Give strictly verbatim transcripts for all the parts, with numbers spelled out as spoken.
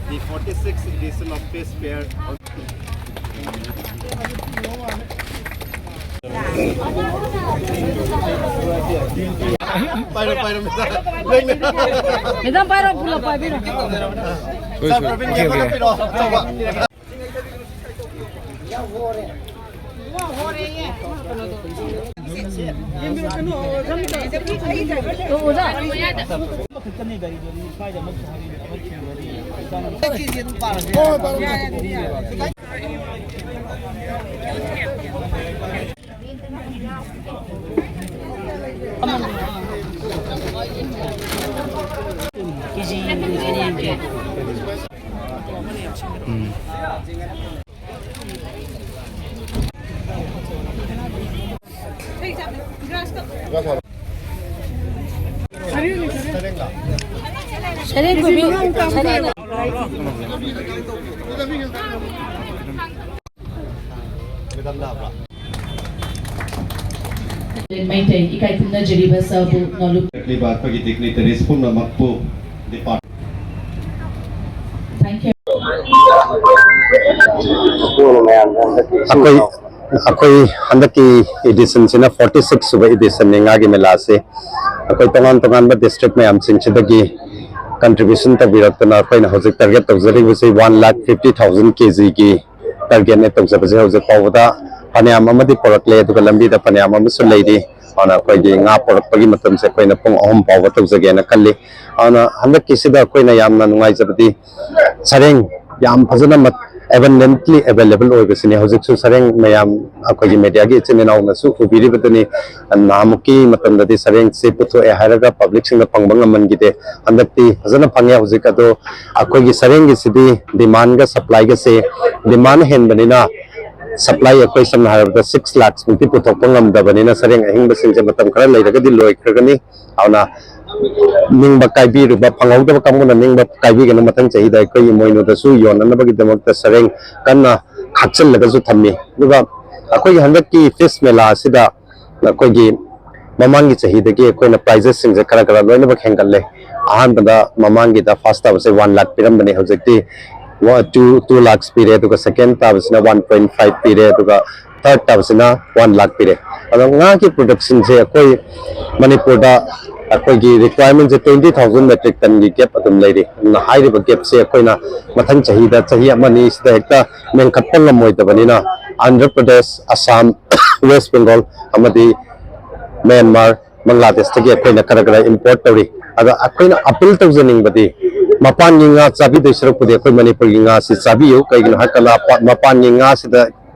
The forty-sixth edition of Fish Fair. ꯄꯥꯏꯔꯣ, ꯄꯥꯏꯔꯣ, madam. Madam, ꯄꯥꯏꯔꯣ, ꯄꯨꯂꯞ ꯄꯥꯏꯕꯤꯔꯣ꯫ ꯁꯥꯔ, ꯄ꯭ꯔꯕꯤꯟ, ꯀꯦꯃꯦꯔꯥ ꯄꯤꯔꯛꯑꯣ꯫ ꯁꯔꯦꯡ ꯀꯣꯕꯤ, ꯁꯔꯦꯡ꯫ ꯃꯩꯇꯩ ꯏꯀꯥꯏ ꯈꯨꯝꯅꯖꯔꯤꯕ ꯁꯥꯔꯕꯨ ꯅꯣꯂꯨꯛ꯫ ꯆꯠꯂꯤꯕ ꯑꯩꯈꯣꯏꯒꯤ dignitaries ꯄꯨꯝꯅꯃꯛꯄꯨ department Thank you. ꯑꯩꯈꯣꯏ, ꯑꯩꯈꯣꯏ ꯍꯟꯗꯛꯀꯤ editionꯁꯤꯅ forty six ꯁꯨꯕ editionꯅꯤ ꯉꯥꯒꯤ ꯃꯦꯂꯥꯁꯤ꯫ ꯑꯩꯈꯣꯏ ꯇꯣꯉꯥꯟ ꯇꯣꯉꯥꯟꯕ district ꯃꯌꯥꯝꯁꯤꯡꯁꯤꯗꯒꯤ contribution ꯇꯧꯕꯤꯔꯛꯇꯅ ꯑꯩꯈꯣꯏꯅ ꯍꯧꯖꯤꯛ target ꯇꯧꯖꯔꯤꯕꯁꯤ one lakh fifty thousand kgꯒꯤ targetꯅꯦ ꯇꯧꯖꯕꯁꯦ꯫ ꯍꯧꯖꯤꯛ ꯐꯥꯎꯕꯗ ꯐꯅꯌꯥꯝ ꯑꯃꯗꯤ ꯄꯨꯔꯛꯂꯦ, ꯑꯗꯨꯒ ꯂꯝꯕꯤꯗ ꯐꯅꯌꯥꯝ ꯑꯃꯁꯨ ꯂꯩꯔꯤ꯫ ꯑꯗꯨꯅ ꯑꯩꯈꯣꯏꯒꯤ ꯉꯥ ꯄꯨꯔꯛꯄꯒꯤ ꯃꯇꯝꯁꯦ ꯑꯩꯈꯣꯏꯅ ꯄꯨꯡ ꯑꯍꯨꯝ ꯐꯥꯎꯕ ꯇꯧꯖꯒꯦꯅ ꯈꯜꯂꯤ꯫ ꯑꯗꯨꯅ ꯍꯟꯗꯛꯀꯤꯁꯤꯗ ꯑꯩꯈꯣꯏꯅ ꯌꯥꯝꯅ ꯅꯨꯡꯉꯥꯏꯖꯕꯗꯤ ꯁꯔꯦꯡ ꯌꯥꯝ ꯐꯖꯅ ꯃꯠ-, abundantly available ꯑꯣꯏꯕꯁꯤꯅꯤ꯫ ꯍꯧꯖꯤꯛꯁꯨ ꯁꯔꯦꯡ ꯃꯌꯥꯝ ꯑꯩꯈꯣꯏꯒꯤ mediaꯒꯤ ꯏꯆꯤꯟ ꯏꯅꯥꯎꯅꯁꯨ ꯎꯕꯤꯔꯤꯕꯗꯨꯅꯤ, ꯅꯍꯥꯟꯃꯨꯛꯀꯤ ꯃꯇꯝꯗꯗꯤ ꯁꯔꯦꯡꯁꯤ ꯄꯨꯊꯣꯛꯑꯦ ꯍꯥꯏꯔꯒ publicꯁꯤꯡꯗ ꯐꯪꯕ ꯉꯝꯃꯟꯈꯤꯗꯦ꯫ ꯍꯟꯗꯛꯇꯤ ꯐꯖꯅ ꯐꯪꯉꯦ꯫ ꯍꯧꯖꯤꯛ ꯑꯗꯣ ꯑꯩꯈꯣꯏꯒꯤ ꯁꯔꯦꯡꯒꯤꯁꯤꯗꯤ demandꯒ supplyꯒꯁꯦ, demand ꯍꯦꯟꯕꯅꯤꯅ supply ꯑꯩꯈꯣꯏ ꯁꯝꯅ ꯍꯥꯏꯔꯕꯗ six lakhs ꯃꯨꯛꯇꯤ ꯄꯨꯊꯣꯛꯄ ꯉꯝꯗꯕꯅꯤꯅ ꯁꯔꯦꯡ ꯑꯍꯤꯡꯕꯁꯤꯡꯁꯦ ꯃꯇꯝ ꯈꯔ ꯂꯩꯔꯒꯗꯤ ꯂꯣꯏꯈ꯭ꯔꯒꯅꯤ꯫ ꯑꯗꯨꯅ ꯅꯤꯡꯕ ꯀꯥꯏꯕꯤꯔꯤꯕ, ꯐꯪꯍꯧꯗꯕ ꯀꯥꯡꯕꯨꯅ ꯅꯤꯡꯕ ꯀꯥꯏꯕꯤꯒꯅꯨ꯫ ꯃꯊꯪ ꯆꯍꯤꯗ ꯑꯩꯈꯣꯏ ꯏꯃꯣꯏꯅꯨꯗꯁꯨ ꯌꯣꯟꯅꯅꯕꯒꯤꯗꯃꯛꯇ ꯁꯔꯦꯡ ꯀꯟꯅ ꯈꯥꯛꯆꯤꯜꯂꯒꯁꯨ ꯊꯝꯃꯤ꯫ ꯑꯗꯨꯒ ꯑꯩꯈꯣꯏꯒꯤ ꯍꯟꯗꯛꯀꯤ ꯐꯤꯁ ꯃꯦꯂꯥ ꯑꯁꯤꯗ ꯑꯩꯈꯣꯏꯒꯤ ꯃꯃꯥꯡꯒꯤ ꯆꯍꯤꯗꯒꯤ ꯑꯩꯈꯣꯏꯅ prizesꯁꯤꯡꯁꯦ ꯈꯔ ꯈꯔ ꯂꯣꯏꯅꯃꯛ ꯍꯦꯟꯒꯠꯂꯦ꯫ ꯑꯍꯥꯟꯕꯗ ꯃꯃꯥꯡꯒꯤꯗ ꯐꯥꯔꯁ ꯇꯥꯕꯁꯦ ꯋꯥꯟ ꯂꯥꯈ ꯄꯤꯔꯝꯕꯅꯦ, ꯍꯧꯖꯤꯛꯇꯤ ꯇꯨ ꯇꯨ ꯂꯥꯈꯁ ꯄꯤꯔꯦ, ꯑꯗꯨꯒ ꯁꯦꯀꯦꯟ ꯇꯥꯕꯁꯤꯅ ꯋꯥꯟ ꯄꯣꯏꯟ ꯐꯥꯏꯚ ꯄꯤꯔꯦ, ꯑꯗꯨꯒ ꯊꯥꯔꯠ ꯇꯥꯕꯁꯤꯅ ꯋꯥꯟ ꯂꯥꯈ ꯄꯤꯔꯦ꯫ ꯑꯗꯣ ꯉꯥꯒꯤ ꯄ꯭ꯔꯣꯗꯛꯁꯟꯁꯦ ꯑꯩꯈꯣꯏ ꯃꯅꯤꯄꯨꯔꯗ ꯑꯩꯈꯣꯏꯒꯤ ꯔꯤꯀ꯭ꯋꯥꯏꯔꯃꯦꯟꯁꯦ ꯇ꯭ꯋꯦꯟꯇꯤ ꯊꯥꯎꯖꯟ ꯃꯦꯇ꯭ꯔꯤꯛ ꯇꯟꯒꯤ ꯒꯦꯞ ꯑꯗꯨꯝ ꯂꯩꯔꯤ꯫ ꯑꯗꯨꯅ ꯍꯥꯏꯔꯤꯕ ꯒꯦꯞꯁꯦ ꯑꯩꯈꯣꯏꯅ ꯃꯊꯪ ꯆꯍꯤꯗ, ꯆꯍꯤ ꯑꯃ ꯑꯅꯤ ꯁꯤꯗ ꯍꯦꯛꯇ ꯃꯦꯟꯈꯠꯄ ꯉꯝꯃꯣꯏꯗꯕꯅꯤꯅ, ꯑꯟꯙ꯭ꯔ ꯄ꯭ꯔꯗꯦꯁ, ꯑꯁꯥꯝ, ꯋꯦꯁ ꯕꯦꯡꯒꯣꯜ ꯑꯃꯗꯤ ꯃ꯭ꯌꯥꯟꯃꯥꯔ, ꯕꯪꯒ꯭ꯂꯥꯗꯦꯁꯇꯒꯤ ꯑꯩꯈꯣꯏꯅ ꯈꯔ ꯈꯔ ꯏꯝꯄꯣꯔꯠ ꯇꯧꯔꯤ꯫ ꯑꯗꯣ ꯑꯩꯈꯣꯏꯅ ꯑꯄꯤꯜ ꯇꯧꯖꯅꯤꯡꯕꯗꯤ, ꯃꯄꯥꯟꯒꯤ ꯉꯥ ꯆꯥꯕꯤꯗꯣꯏ ꯁꯔꯨꯛꯄꯨꯗꯤ ꯑꯩꯈꯣꯏ ꯃꯅꯤꯄꯨꯔꯒꯤ ꯉꯥꯁꯤ ꯆꯥꯕꯤꯌꯨ꯫ ꯀꯩꯒꯤꯅꯣ ꯍꯥꯏꯔꯀꯥꯟꯗ ꯄ-, ꯃꯄꯥꯟꯒꯤ ꯉꯥꯁꯤꯗ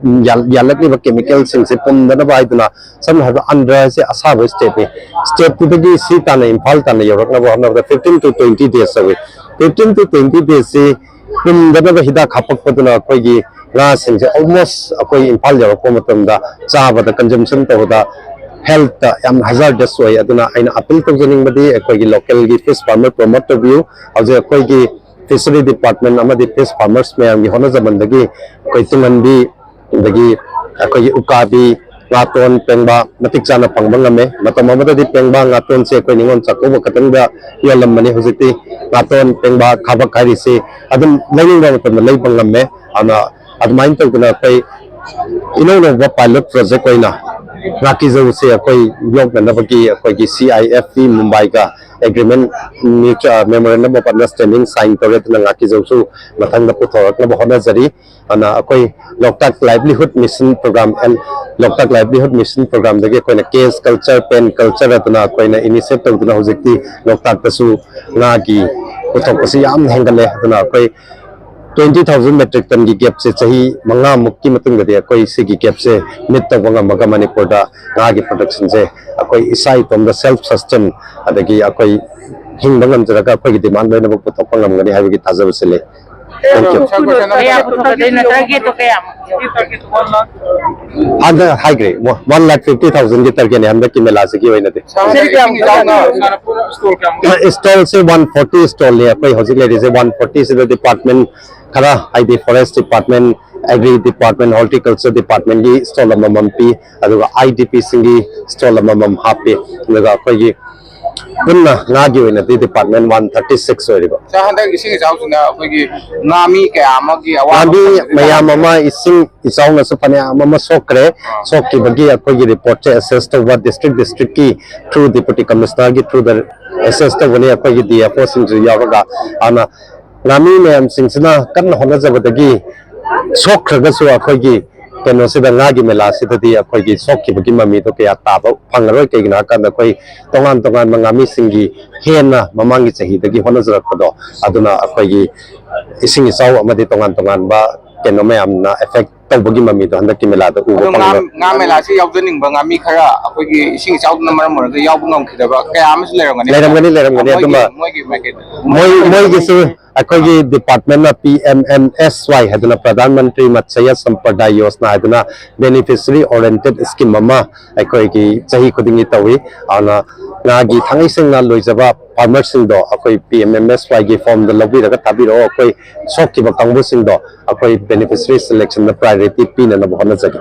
ꯌꯥꯜ-, ꯌꯥꯜꯂꯛꯂꯤꯕ ꯀꯦꯃꯤꯀꯦꯜꯁꯤꯡꯁꯦ ꯄꯨꯝꯗꯅꯕ ꯍꯥꯏꯗꯨꯅ, ꯁꯝꯅ ꯍꯥꯏꯔꯕꯗ ꯑꯟꯙ꯭ꯔ ꯍꯥꯏꯁꯦ ꯑꯁꯥꯕ ꯁ꯭ꯇꯦꯠꯅꯤ꯫ ꯁ꯭ꯇꯦꯠꯇꯨꯗꯒꯤ ꯁꯤ ꯇꯥꯟꯅ ꯏꯝꯐꯥꯜ ꯇꯥꯟꯅ ꯌꯧꯔꯛꯅꯕ ꯍꯣꯠꯅꯕꯗ ꯐꯤꯐꯇꯤꯟ to twenty days ꯆꯪꯏ꯫ ꯐꯤꯐꯇꯤꯟ to twenty days ꯁꯤ ꯄꯨꯝꯗꯅꯕ ꯍꯤꯗꯥꯛ ꯍꯥꯞꯄꯛꯄꯗꯨꯅ ꯑꯩꯈꯣꯏꯒꯤ ꯉꯥꯁꯤꯡꯁꯦ almost ꯑꯩꯈꯣꯏ ꯏꯝꯐꯥꯜ ꯌꯧꯔꯛꯄ ꯃꯇꯝꯗ ꯆꯥꯕꯗ, ꯀꯟꯖꯝꯁꯟ ꯇꯧꯕꯗ ꯍꯦꯜꯠꯇ ꯌꯥꯝ ꯍꯖꯥꯔꯗꯁ ꯑꯣꯏ꯫ ꯑꯗꯨꯅ ꯑꯩꯅ ꯑꯄꯤꯜ ꯇꯧꯖꯅꯤꯡꯕꯗꯤ ꯑꯩꯈꯣꯏꯒꯤ ꯂꯣꯀꯦꯜꯒꯤ ꯐꯤꯁ ꯐꯥꯔꯃꯔ ꯄ꯭ꯔꯣꯃꯣꯠ ꯇꯧꯕꯤꯌꯨ꯫ ꯍꯧꯖꯤꯛ ꯑꯩꯈꯣꯏꯒꯤ ꯐꯤꯁꯔꯤ ꯗꯤꯄꯥꯔꯠꯃꯦꯟ ꯑꯃꯗꯤ ꯐꯤꯁ ꯐꯥꯔꯃꯔꯁ ꯃꯌꯥꯝꯒꯤ ꯍꯣꯠꯅꯖꯃꯟꯗꯒꯤ ꯑꯩꯈꯣꯏ ꯇꯨꯡꯍꯟꯕꯤ, ꯑꯗꯒꯤ ꯑꯩꯈꯣꯏꯒꯤ ꯎꯀꯥꯕꯤ, ꯉꯥꯇꯣꯟ, ꯄꯦꯡꯕꯥ ꯃꯇꯤꯛ ꯆꯥꯅ ꯐꯪꯕ ꯉꯝꯃꯦ꯫ ꯃꯇꯝ ꯑꯃꯗꯗꯤ ꯄꯦꯡꯕꯥ, ꯉꯥꯇꯣꯟꯁꯦ ꯑꯩꯈꯣꯏ ꯅꯤꯉꯣꯜ ꯆꯥꯛꯀꯧꯕ ꯈꯛꯇꯪꯗ ꯌꯣꯜꯂꯝꯕꯅꯤ꯫ ꯍꯧꯖꯤꯛꯇꯤ ꯉꯥꯇꯣꯟ, ꯄꯦꯡꯕꯥ, ꯈꯥꯕꯛ ꯍꯥꯏꯔꯤꯁꯤ ꯑꯗꯨꯝ ꯂꯩꯅꯤꯡꯕ ꯃꯇꯝꯗ ꯂꯩꯕ ꯉꯝꯃꯦ꯫ ꯑꯗꯨꯅ ꯑꯗꯨꯃꯥꯏꯅ ꯇꯧꯗꯅ ꯑꯩꯈꯣꯏ ꯏꯅꯧ ꯅꯧꯕ ꯄꯥꯏꯂꯣꯠ ꯄ꯭ꯔꯣꯖꯦꯛ ꯑꯣꯏꯅ ꯉꯥꯀꯤꯖꯧꯁꯦ ꯑꯩꯈꯣꯏ ꯌꯣꯛꯅꯅꯕꯒꯤ ꯑꯩꯈꯣꯏꯒꯤ C I F T ꯃꯨꯝꯕꯥꯏꯒ agreement, memorandum of understanding sign ꯇꯧꯔꯦ꯫ ꯑꯗꯨꯅ ꯉꯥꯀꯤꯖꯧꯁꯨ ꯃꯊꯪꯗ ꯄꯨꯊꯣꯔꯛꯅꯕ ꯍꯣꯠꯅꯖꯔꯤ꯫ ꯑꯗꯨꯅ ꯑꯩꯈꯣꯏ ꯂꯣꯛꯇꯥꯛ ꯂꯥꯏꯚꯂꯤꯍꯨꯗ ꯃꯤꯁꯟ ꯄ꯭ꯔꯣꯒ꯭ꯔꯥꯝ, ꯑꯦꯟ ꯂꯣꯛꯇꯥꯛ ꯂꯥꯏꯚꯂꯤꯍꯨꯗ ꯃꯤꯁꯟ ꯄ꯭ꯔꯣꯒ꯭ꯔꯥꯝꯗꯒꯤ ꯑꯩꯈꯣꯏꯅ ꯀꯦꯖ ꯀꯜꯆꯔ, ꯄꯦꯟ ꯀꯜꯆꯔ ꯑꯗꯨꯅ ꯑꯩꯈꯣꯏꯅ ꯏꯅꯤꯁꯤꯌꯦꯠ ꯇꯧꯗꯨꯅ ꯍꯧꯖꯤꯛꯇꯤ ꯂꯣꯛꯇꯥꯛꯇꯁꯨ ꯉꯥꯒꯤ ꯄꯨꯊꯣꯛꯄꯁꯤ ꯌꯥꯝꯅ ꯍꯦꯟꯒꯠꯂꯦ꯫ ꯑꯗꯨꯅ ꯑꯩꯈꯣꯏ twenty thousand metric tonꯒꯤ ꯒꯦꯞꯁꯦ ꯆꯍꯤ ꯃꯉꯥꯃꯨꯛꯀꯤ ꯃꯇꯨꯡꯗꯗꯤ ꯑꯩꯈꯣꯏ ꯁꯤꯒꯤ ꯒꯦꯞꯁꯦ ꯃꯤꯠ ꯇꯧꯕ ꯉꯝꯃꯒ ꯃꯅꯤꯄꯨꯔꯗ ꯉꯥꯒꯤ ꯄ꯭ꯔꯗꯛꯁꯟꯁꯦ ꯑꯩꯈꯣꯏ ꯏꯁꯥ ꯏꯇꯣꯝꯇ ꯁꯦꯜꯐ ꯁꯁꯇꯦꯟ, ꯑꯗꯒꯤ ꯑꯩꯈꯣꯏ ꯍꯤꯡꯕ ꯉꯝꯖꯔꯒ ꯑꯩꯈꯣꯏꯒꯤ ꯗꯤꯃꯥꯟ ꯂꯣꯏꯅꯃꯛ ꯄꯨꯊꯣꯛꯄ ꯉꯝꯒꯅꯤ ꯍꯥꯏꯕꯒꯤ ꯊꯥꯖꯕꯁꯤ ꯂꯩ꯫ Thank you. ꯀꯌꯥ ꯄꯨꯊꯣꯛꯀꯗꯣꯏꯅꯣ? ꯇꯥꯔꯒꯦꯠꯇꯣ ꯀꯌꯥꯃꯨꯛ ꯌꯧꯒꯦ? ꯍꯥꯟꯅ ꯍꯥꯏꯈ꯭ꯔꯦ, ꯋꯥꯟ ꯂꯥꯈ ꯐꯤꯐꯇꯤ ꯊꯥꯎꯖꯟꯒꯤ ꯇꯥꯔꯒꯦꯠꯅꯦ ꯍꯟꯗꯛꯀꯤ ꯃꯦꯂꯥꯁꯤꯒꯤ ꯑꯣꯏꯅꯗꯤ꯫ ꯁꯥꯔ, ꯍꯧꯖꯤꯛ ꯀꯌꯥꯝ ꯆꯥꯎꯅ ꯁꯥꯟꯅꯄꯣꯠ ꯁ꯭ꯇꯣꯜ ꯀꯌꯥꯝ? ꯁ꯭ꯇꯣꯜꯁꯦ ꯋꯥꯟ ꯐꯣꯔꯇꯤ ꯁ꯭ꯇꯣꯜꯅꯤ ꯑꯩꯈꯣꯏ ꯍꯧꯖꯤꯛ ꯂꯩꯔꯤꯁꯦ꯫ ꯋꯥꯟ ꯐꯣꯔꯇꯤꯁꯤꯗ ꯗꯤꯄꯥꯔꯠꯃꯦꯟ ꯈꯔ, ꯍꯥꯏꯗꯤ forest department, agri department, horticulture ꯗꯤꯄꯥꯔꯠꯃꯦꯟꯒꯤ ꯁ꯭ꯇꯣꯜ ꯑꯃꯃꯝ ꯄꯤ, ꯑꯗꯨꯒ IDPꯁꯤꯡꯒꯤ ꯁ꯭ꯇꯣꯜ ꯑꯃꯃꯝ ꯍꯥꯞꯄꯤ, ꯑꯗꯨꯒ ꯑꯩꯈꯣꯏꯒꯤ ꯄꯨꯟꯅ ꯉꯥꯒꯤ ꯑꯣꯏꯅꯗꯤ department one thirty six ꯑꯣꯏꯔꯤꯕ꯫ ꯁꯥꯔ, ꯍꯟꯗꯛ ꯏꯁꯤꯡ ꯏꯆꯥꯎꯁꯤꯅ ꯑꯩꯈꯣꯏꯒꯤ ꯉꯥꯃꯤ ꯀꯌꯥ ꯑꯃꯒꯤ ꯑꯋꯥꯕ ꯉꯥꯃꯤ ꯐꯪꯕꯁꯤꯗ ꯃꯌꯥꯝ ꯀꯌꯥꯝ ꯑꯃ ꯏꯁꯤꯡ ꯏꯆꯥꯎꯅꯁꯨ ꯐꯅꯌꯥꯝ ꯑꯃ ꯁꯣꯛꯈ꯭ꯔꯦ꯫ ꯁꯣꯛꯈꯤꯕꯒꯤ ꯑꯩꯈꯣꯏꯒꯤ reportꯁꯦ assess ꯇꯧꯕ district districtꯀꯤ through deputy commissionerꯒꯤ through assess ꯇꯧꯕꯅꯤ, ꯑꯩꯈꯣꯏꯒꯤ D F Oꯁꯤꯡꯁꯨ ꯌꯥꯎꯔꯒ꯫ ꯑꯗꯨꯅ ꯉꯥꯃꯤ ꯃꯌꯥꯝꯁꯤꯡꯁꯤꯅ ꯀꯟꯅ ꯍꯣꯠꯅꯖꯕꯗꯒꯤ ꯁꯣꯛꯈ꯭ꯔꯒꯁꯨ ꯑꯩꯈꯣꯏꯒꯤ ꯀꯩꯅꯣꯁꯤꯗ, ꯉꯥꯒꯤ ꯃꯦꯂꯥꯁꯤꯗꯗꯤ ꯑꯩꯈꯣꯏꯒꯤ ꯁꯣꯛꯈꯤꯕꯒꯤ ꯃꯃꯤꯗꯣ ꯀꯌꯥ ꯇꯥꯕ ꯐꯪꯉꯔꯣꯏ꯫ ꯀꯩꯒꯤꯅꯣ ꯍꯥꯏꯀꯥꯟꯗ ꯑꯩꯈꯣꯏ ꯇꯣꯉꯥꯟ ꯇꯣꯉꯥꯟꯕ ꯉꯥꯃꯤꯁꯤꯡꯒꯤ ꯍꯦꯟꯅ ꯃꯃꯥꯡꯒꯤ ꯆꯍꯤꯗꯒꯤ ꯍꯣꯠꯅꯖꯔꯛꯄꯗꯣ, ꯑꯗꯨꯅ ꯑꯩꯈꯣꯏꯒꯤ ꯏꯁꯤꯡ ꯏꯆꯥꯎ ꯑꯃꯗꯤ ꯇꯣꯉꯥꯟ ꯇꯣꯉꯥꯟꯕ ꯀꯩꯅꯣ ꯃꯌꯥꯝꯅ affect ꯇꯧꯕꯒꯤ ꯃꯃꯤꯗꯣ ꯍꯟꯗꯛꯀꯤ ꯃꯦꯂꯥꯗ ꯎꯕ ꯑꯗꯣ ꯉꯥ ꯐꯪꯉꯔꯣꯏ꯫ ꯉꯥ ꯃꯦꯂꯥꯁꯤ ꯌꯥꯎꯖꯅꯤꯡꯕ ꯉꯥꯃꯤ ꯈꯔ ꯑꯩꯈꯣꯏꯒꯤ ꯏꯁꯤꯡ ꯏꯆꯥꯎꯗꯨꯅ ꯃꯔꯝ ꯑꯣꯏꯔꯒ ꯌꯥꯎꯕ ꯉꯝꯈꯤꯗꯕ ꯀꯌꯥ ꯑꯃꯁꯨ ꯂꯩꯔꯝꯒꯅꯤ꯫ ꯂꯩꯔꯝꯒꯅꯤ, ꯂꯩꯔꯝꯒꯅꯤ꯫ ꯃꯣꯏꯒꯤ ꯑꯗꯨꯝꯕ ꯃꯣꯏꯒꯤ ꯃꯥꯏꯀꯩꯗ ꯃꯣꯏ ꯃꯣꯏꯒꯤꯁꯨ ꯑꯩꯈꯣꯏꯒꯤ departmentꯅ P M M S Y ꯍꯥꯏꯗꯅ, ꯄ꯭ꯔꯙꯥꯟ ꯃꯟꯇ꯭ꯔꯤ ꯃꯠꯁꯌ ꯁꯝꯄꯗꯥ ꯌꯣꯖꯅꯥ ꯍꯥꯏꯗꯅ, beneficiary oriented scheme ꯑꯃ ꯑꯩꯈꯣꯏꯒꯤ ꯆꯍꯤ ꯈꯨꯗꯤꯡꯒꯤ ꯇꯧꯏ꯫ ꯑꯗꯨꯅ ꯉꯥꯒꯤ ꯊꯥꯡꯉꯩ ꯁꯦꯡꯅ ꯂꯣꯏꯖꯕ farmerꯁꯤꯡꯗꯣ ꯑꯩꯈꯣꯏ P M M S Yꯒꯤ formꯗ ꯂꯧꯕꯤꯔꯒ ꯊꯥꯕꯤꯔꯛꯑꯣ꯫ ꯑꯩꯈꯣꯏ ꯁꯣꯛꯈꯤꯕ ꯀꯥꯡꯕꯨꯁꯤꯡꯗꯣ ꯑꯩꯈꯣꯏ beneficiary selectionꯗ priority ꯄꯤꯅꯅꯕ ꯍꯣꯠꯅꯖꯒꯦ꯫